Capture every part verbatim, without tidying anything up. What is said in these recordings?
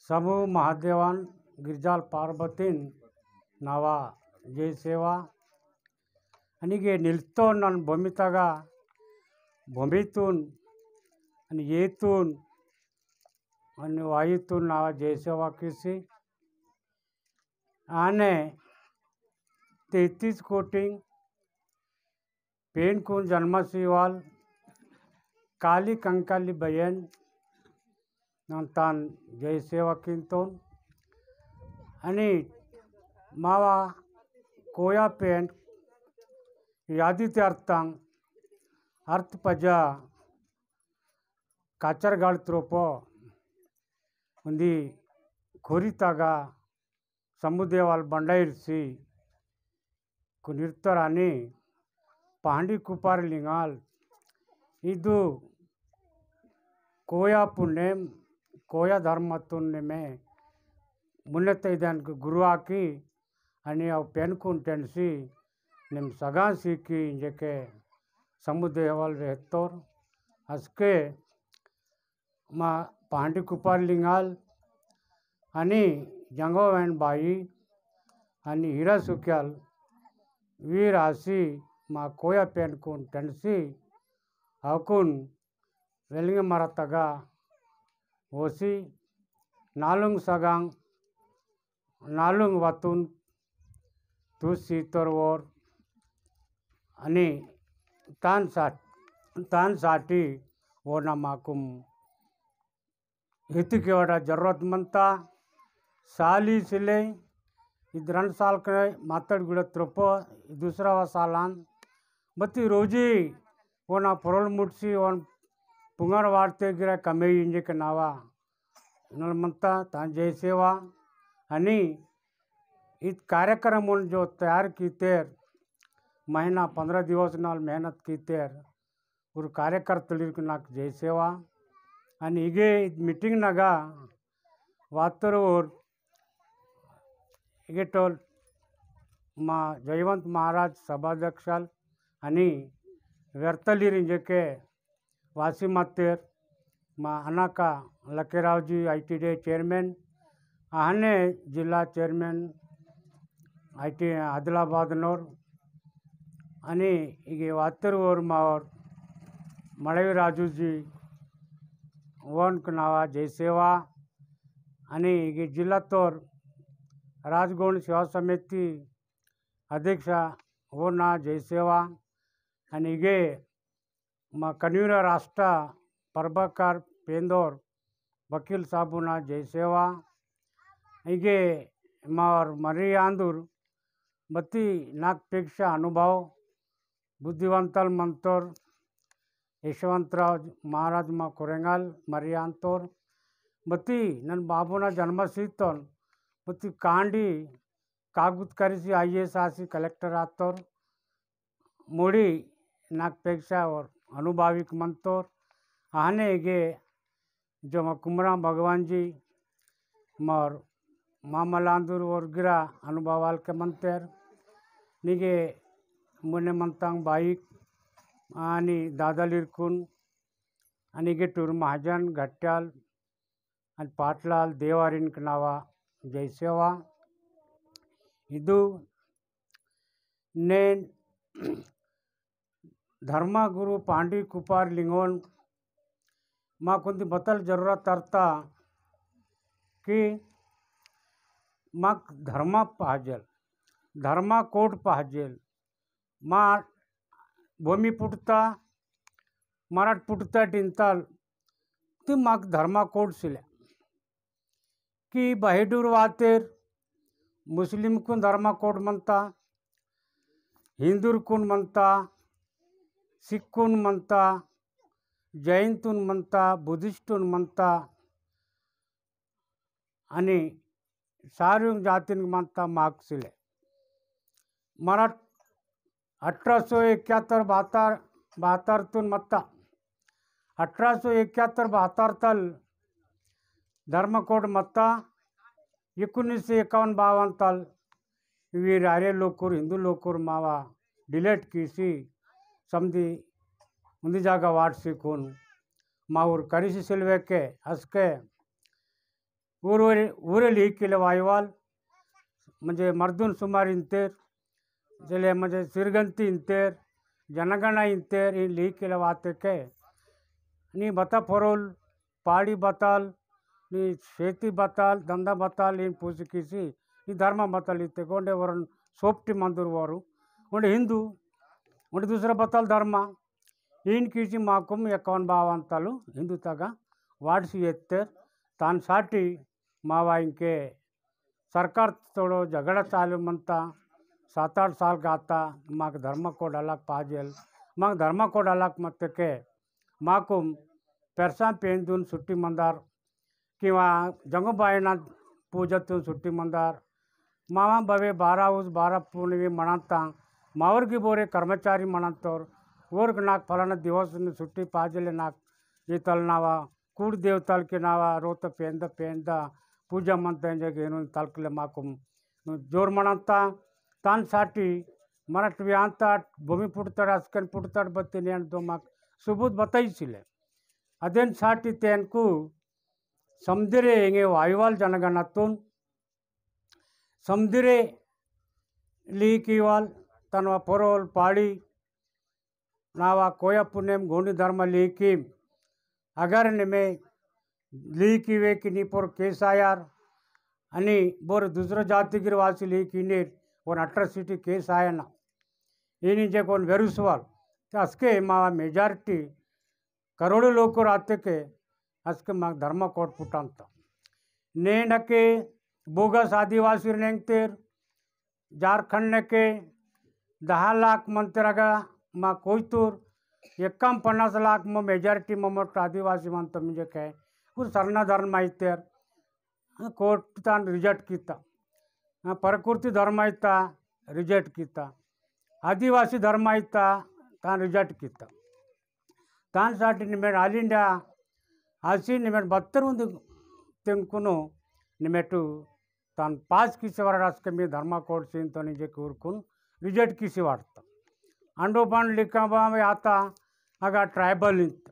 समूह महादेवान गिरजाल पार्वतीन नावा जय सेवा। अनिगे निल्तो नन भूमितगा भूमितुन अनि येतुन अनि वायुतुन नावा जय सेवा किसी। आने तैतीस कोटिंग पेनकुन जन्मसीवाल काली कंकाली बयन नन तान जय सेवा किंतोन। अनि मावा कोया पेन यादी ते अर्थां अर्थ पजा काचर गाड़ त्रोपो उन्दी खोरी तागा समुदेवाल बंडाइर सी कुनिर्तरानी पहांदी कुपार लिंगाल इदु कोया पुनेम कोया धर्मतुन नेमे मुन्नत इदान गुरु आकी अनि अव पेनकुन टेंसी निम सगां सीकी इंजेके समुदेवाल वेहतोर। असके मा पहांदी कुपार लिंगाल अनि जंगोवैन बाई अनि हीरा सुक्याल वीर आसी मा कोया पेनकुन टेंसी अवकुन वेलिंग मरतगा ओसी नालुंग सगांग नालुंग वतुन तुसी तोरवोर अनि तान साट तान साटी वोना माकुम हित केवड़ा जरूरत मनता। साली सिले इद रंड साल के मातड़ गुड़ा त्रोपो दूसरा वा सालान बती रोजी वोना पोरोल मुटसी वन पुंगार वार्ते गिरा कमेई इंजे के नावा नल मनता तान जय सेवा। अनि इत कार्यक्रम उन जो तैयार कीतेर महीना पंद्रह दिवस नाल मेहनत कीतेर उर कार्यकर्तलिर नाक जय सेवा। अनि इगे इत मीटिंग नगा वातर उर इगे टोल मा जयवंत महाराज सभाध्यक्षाल अनि व्यर्थलिर इंजेके वासी मत्तेर मा अनाका लक्केरावजी आईटीडीए चेयरमैन, आहने जिला चेयरमैन आईटी आदिलाबाद नोर, अनि इगे वात्तर ओर मावर मड़वी राजूजी वोन कनावा जय सेवा, अनि इगे जिला तोर राजगोंड सेवा समिति अध्यक्ष वोना जय सेवा, अनि इगे मा कन्वीनर राष्ट्र प्रभाकर पेंदोर वकील साबुना जय सेवा। इगे मार मर्री आंदुर बत्ती नाकपेक्षा अनुभव बुद्धिवंतल मंतोर यशवंतराव महाराज मा कोरेंगल मर्री आंतोर बत्ती नन बाबुना जन्मसीतोन बत्ती कांडी कागुत करिसी आईएएस आसी कलेक्टर आतोर मुड़ी नाकपेक्षा और अनुभाविक मंतोर। आहने गे जो मा कुमरा भगवान जी मोर मामलांदुर और गिरा अनुभवाल के मंतेर निगे मुने मंतांग बाईक आनी दादालिरकुन अनि गे टूर महाजन घट्याल अनि पाटलाल देवारिन कनावा जय सेवा। इदु नेन धर्मा गुरु पांडी कुपार लिंगोन माकुंदी बतल जरूरत अरता कि माक धर्मा पाहजेल, धर्मा कोड पाहजेल। मा भूमि पुटता, मराठ पुटता टिंताल, ती माक धर्मा कोड सिले। कि बहेडुर वातेर मुस्लिम कुन धर्मा कोड मनता, हिंदूर कुन मनता, सिख कुन मनता, जैन तुन मनता, बुद्धिस्ट तुन मनता, अनि सारुंग जातिन मनता माक सिले। मराठ अठारह सौ इकहत्तर बहत्तर, बहत्तर तुन मत्ता। अठारह सौ इकहत्तर बहत्तर तल धर्म कोड मत्ता। एकोणीस सौ इक्यावन बावन तल वीर आर्य लोकुर, हिंदू लोकुर मावा डिलीट कीसी समदी उन्दी जागा वाटसी कुन माउर करिसी सिलवेके असके ऊर ऊरे लीकिले वायुवाल म्हणजे मर्दुन सुमार इंतेर, जले म्हणजे सिरगंती इंतेर, जनगणा इंतेर, इन लीकिले वातेके नी बता परोल, पाड़ी बताल, नी शेती बताल, धंधा बताल, इन पूछ किसी नी धर्म बताल इत्ते गोंडे वरन सोपटी मंदुर वरु। ओंडे हिंदू, ओंडे दूसरा बताल धर्म। इन किसी माकुम एकावन बावन तलु हिंदू तगा वाटसी एत्तेर। तान साटी मावा इंके सरकार तोड़ो झगड़ा चालू मनता। सात आठ साल गाता, माक धर्म कोड अलग पाजेल। माक धर्म कोड अलग मत्तेके माकुम पेरसा पेंदुन सुट्टी मंदार किंवा जंगुबाईना पूजतुन सुट्टी मंदार। मामा बवे बारा उस बारा पूर्णिमे मनाता। मावर की बोरे कर्मचारी मनातोर। ओर नाक फलाना दिवस ने सुट्टी पाजले नाक इतल नावा कुड़ देवतल के नावा रोत पेंदा पेंदा पूजा मंता इंजे गेनु तलकले माकुम जोर मनाता। तान साटी मरट व्यांता भूमि पुटतड़ असकन पुटतड़ बत्ती नेन दो माक सबूत बताई सिले। अदेन साटी तेनकु समदिरे एंगे वायुवाल जनगणतुन समदिरे लीकीवाल तनवा पोरोल पाड़ी नावा कोया पुनेम गोंडी धर्म लीकीम। अगर निमे लीकीवे कि नी पोर केस आयार अनि बोर दूसरो जाति गिर वासी लीकीनेर ओन अट्रोसिटी केस आयना। इनी जे कोन वेरुसवाल ते असके मावा मेजॉरिटी करोड़ों लोग को राते के असके माग धर्म कोड पुटांता। नेंड के बोगस आदिवासी नेंगतेर झारखंड के दहा लाख मंतेरगा मा कोयतूर एक्कम पन्नास लाख मो मेजॉरिटी ममोट आदिवासी मंता मिंजे के उर सरना धर्म आइतेर। कोर्ट तान रिजेक्ट कीता। प्रकृति धर्म आइता रिजेक्ट कीता। आदिवासी धर्म आइता तान रिजेक्ट कीता। तान साटी निमेट ऑल इंडिया आसी निमेट बत्तर उंदी तेंकुनु निमेटु तान पास किसी वार असके मी धर्मा कोड सीन तो निजे कूरकुन रिजेक्ट किसी वार्ता। अंडो पान लिखा बा में आता अगा ट्राइबल इंत।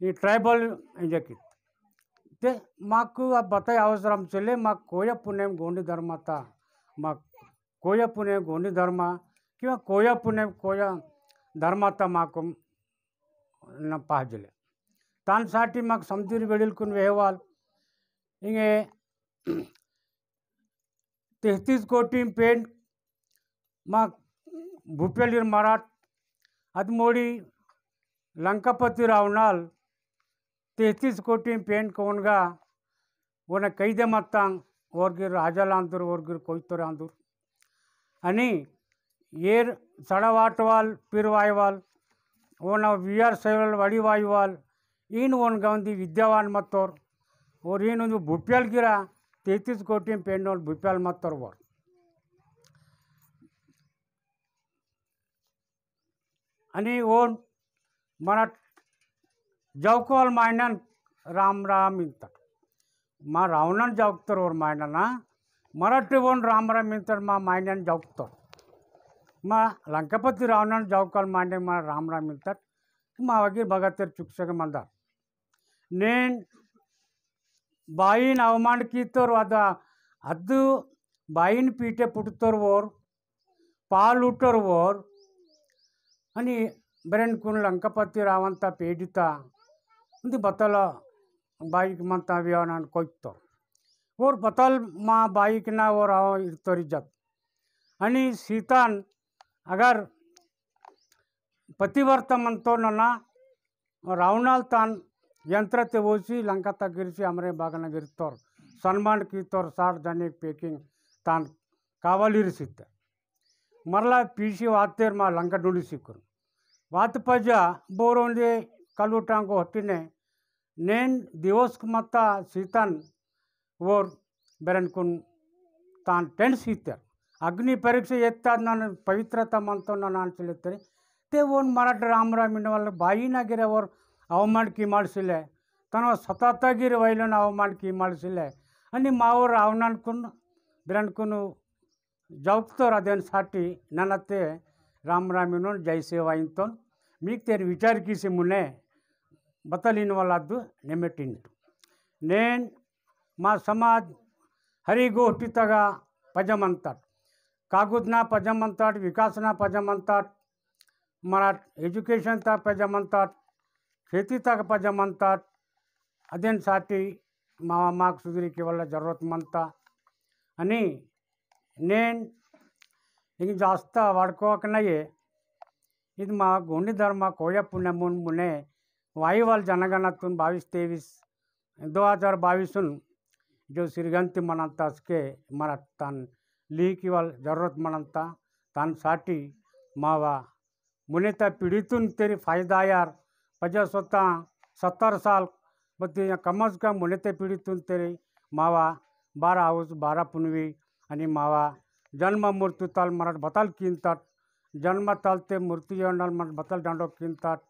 ई ट्राइबल इंजे कित ते माकु अब बताई अवसरम चले माक कोया पुनेम गोंडी धर्मता माक कोया पुनेम गोंडी धर्मा किंवा कोया पुनेम कोया धर्मता माकु न पाजले। तान साटी माक समतीर वेडिल कुन वेहवाल इंगे तेहतीस कोटी पेंट मा भूपेलिर मराठ अदमोड़ी लंकापति रावणाल तेहतीस कोटी पेंट कोनगा वोने कैदे मत्तांग ओरगिर राजाल आंदुर ओरगिर कोइतोर आंदुर। अनि येर सड़ावाटवाल पिरवायवाल ओना वियार सैवल वड़ीवायुवाल इन ओन गवंदी विद्यावान मत्तोर। और इन उंदु भूप्याल गिरा तेतीस कोटी पेंडोल भूप्याल मत्तोर वोर। अनि ओन मराठ जौकोल मायनन राम राम इंतट। मा रावणन जौकतर ओर मायनना मराठी ओन राम राम इंतट मा मायनन जौकतर। मा लंकापति रावणन जौकोल मायनन मा राम राम इंतट। मा वगीर भगतर चुकसक मंदर। नेन बाईन अवमान कीतोर वादा अद्दु बाईन पीटे पुटतोर वोर पाल उटर वोर अनि बेरेन कुन लंकापति रावंता पेडिता उन्दी बतल बाईक मंता व्यानान कोइतोर। वोर बतल मा बाईक ना वोर आव इर्तोर इज्जत। अनि सीतान अगर पतिव्रत मंतो नना रावणाल तान यंत्र ते वोसी लंका तक गिरसी हमरे बागन गिरतोर सन्मान कीतोर साठ जने पेकिंग तान कावलिर सित। मरला पीसी वातेर मा लंका डुंडी सिकुन। वात पजा बोरोंदे कलुटांगो हटिने नेन दिवस मत्ता सीतन वोर बेरन कुन तान टेंड सीतेर। अग्नि परीक्षा येत्ता नन पवित्रता मंतो नन आंचलेत्तरे। ते वोन मराठ राम राम इन वाला बाई ना गिरे वोर अवमान की मालसिले। तन सताता गिरे वैलन अवमान की मालसिले। अनि मावोर रावणन कुन बेरन कुन जौकतोर अदेन साटी ननते राम राम इनोन, जय सेवा इंतोन। मीक तेर विचार किसी मुने बतलिन वाला दु नेमेटिन। नेन मा समाज हरी गोष्ठी तगा पजमंतट, कागुद ना पजमंतट, विकास ना पजमंतट, मराठ education ता पजमंतट, खेती तक पजमंतट। अदेन साटी मावा माक सुधरी केवल जरूरत मंता। अनि नेन इंग जास्ता वाड़कोक नये। इद मा गोंडी धर्म कोया पुनेमुन मुने वाईवाल जनगणतुन बावीस तेवीस दो हजार बावीस उन जो सिरगंति मनंता असके मरत तान लीकी वाल जरूरत मनंता। तान साटी मावा मुनेता पीड़ितुन तेरी फायदा यार पजा सोता सत्तर साल बत्ती या कम से कम मुनेते पीड़ितुन तेरी मावा बारा हाउस बारा पुनवी अनि मावा जन्म मृत्यु ताल मरत बतल कींतट, जन्म ताल ते मृत्यु योंडल मरत बतल डंडो कींतट।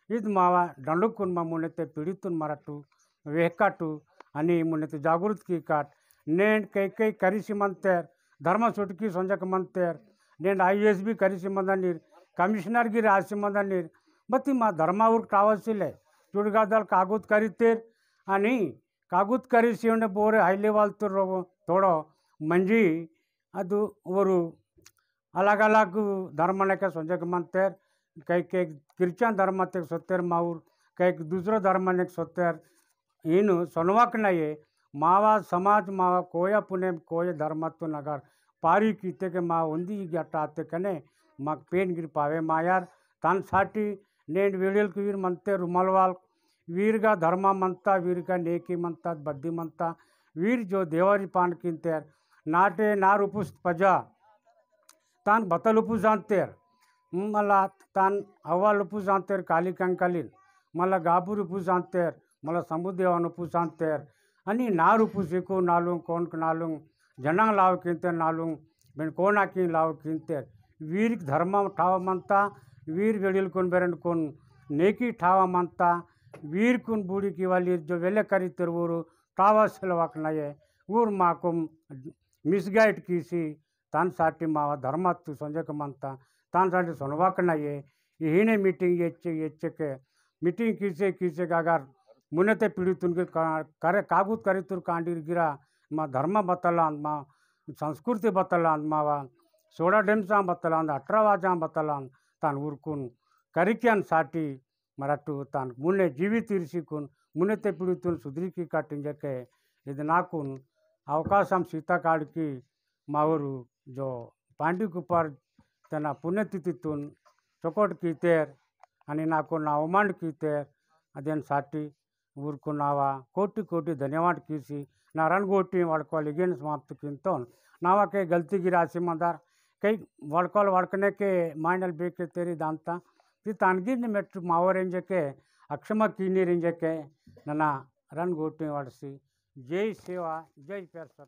इद मावा डंडो कुन मा मुनेते पीड़ितुन मरटू वेहकाटू अनि मुनेते जागृत की काट। नेंड कई कई करिसी मंतेर, धर्म सुटकी संजक मंतेर। नेंड IAS भी करिसी मंदनीर, commissioner गिर आसी मंदनीर। बत्ती मा धर्म उर्क टावसिले चुड़गादल कागुत करितेर। अनि कागुत करिसी उन्हें बोरे high level तो रोगो तोड़ो मंजी अदु वरु अलग अलग धर्म नेके संजक मंतेर। कई के क्रिश्चियन धर्म तेक सोतेर माउर, कई दूसरो धर्म नेक सोतेर। इनु सोनवाक नये। मावा समाज मावा कोया पुने कोया धर्म तो नगर पारी कीते के मा उन्दी गटा आते कने मा पेन गिर पावे मायार। तान साटी नेंड वेड़ेल कुवीर मंते रुमालवाल वीर का धर्मा मनता, वीर का नेकी मनता, बद्दी मनता। वीर जो देवारी पान किंतेर नाटे नार उपुस पजा तान बतल उपुस जानतेर, मला तान अव्वाल उपुस जानतेर काली कंकालीन, मला गाबुर उपुस जानतेर, मला समुदेवान उपुस जानतेर। अनि नार उपुस इको नालुंग, कोनक नालुंग, जनांग लाव किंतेर नालुंग, बेन कोना किन लाव किंतेर। वीर धर्म ठाव मनता, वीर वेड़िल कुन बेरन कुन नेकी ठाव मनता। वीर कुन बूढ़ी की वाली जो वेले करी तेर ऊर ठाव सिलवाक नये। ऊर माकुम misguide कीसी तान साटी मावा धर्म तू संजक मनता। तान साटी सोनवाक नये। इहिने meeting येच्चे येच्चे के meeting कीसे कीसे के अगर मुनेते पीड़ितुन के का-, करे कागुत करितुर कांडीर गिरा मा धर्म बतलान, मा संस्कृति बतलान, मावा सोडा डेमसा बतलान, अठरा वाजा बतलान। तान उरकुन करिकियन साटी मरटू तान मुने जीवित इरसिकुन मुनेते पीड़ितुन सुधरी की काटिंजके इद नाकुन अवकाशम सीता काड़की मावरु जो पांडी कुपार तना पुण्यतिथितुन चोकोट कीतेर अनि नाकुन ना उमांड कीतेर। अदेन साटी ऊरकुन नावा कोटि कोटि धन्यवाद कीसी ना रणगोटी वड़कल इगेन समाप्त किंतोन। नावा के गलती गिरासी मंदार कई वड़कल वड़कने के माइनल बेके तेरी दांता ती तानगी निमेट मावर इंजके अक्षमा कीनी इंजके नना रणगोटी वड़सी। जय सेवा, जय पेरसत।